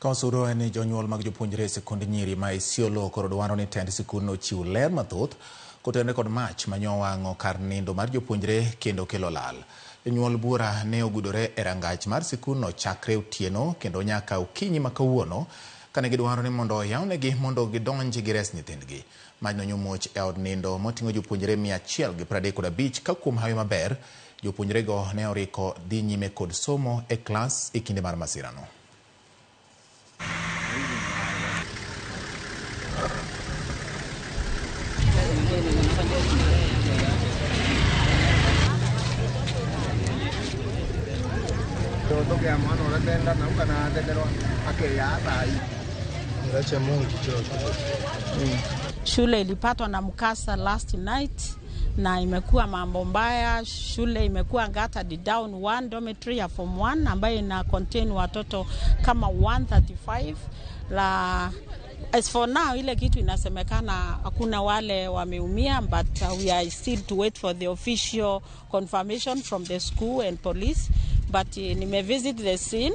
Ka en ni jonyuol mag jopuonjre e sikund nyiri ma Isiolo koro dwaro ni tend sikundno ochiw ler mathoth kotenore kod mach manyowang'o kar nindo mar jopuonjre kendo kelo lal. Jonyuol buora ne ogudore e rangach mar sikundno chakre otieno kendo nyaka okinyi ma kawuono kane gidwaro ni mondo oyawnegi mondo gidonj gires nyithindgi. Majno nyomuoch e od nindo moting'o jopuonjre 135 ka kuom hawi maber jopuonjrego ne oriko dhi nyime kod somo e klas e kinde mar masirano. Shule ilipatwa na mkasa last night na imekuwa mambo mbaya. Shule imekuwa gutted down one dormitory ya form 1 ambayo ina contain watoto kama 135 la. As for now, ile kitu inasemekana hakuna wale wameumia, but we are still to wait for the official confirmation from the school and police. But nimevisit the scene.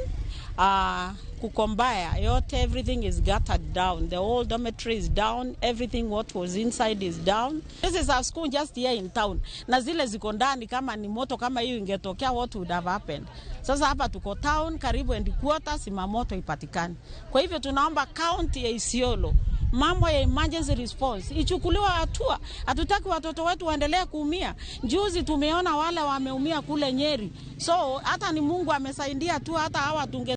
Kuko mbaya yote, everything is gutted down, the whole dormitory is down, everything what was inside is down. This is our school just here in town, na zile ziko ndani, kama ni moto kama hiyo ingetokea, what would have happened? Sasa hapa tuko town karibu and quarter, simamoto ipatikani. Kwa hivyo tunaomba county ya Isiolo mambo ya emergency response ichukuliwe hatua. Hatutaki watoto wetu waendelee kuumia. Juzi tumeona wale wameumia kule Nyeri, so hata ni Mungu amesaidia tu, hata hawa tunge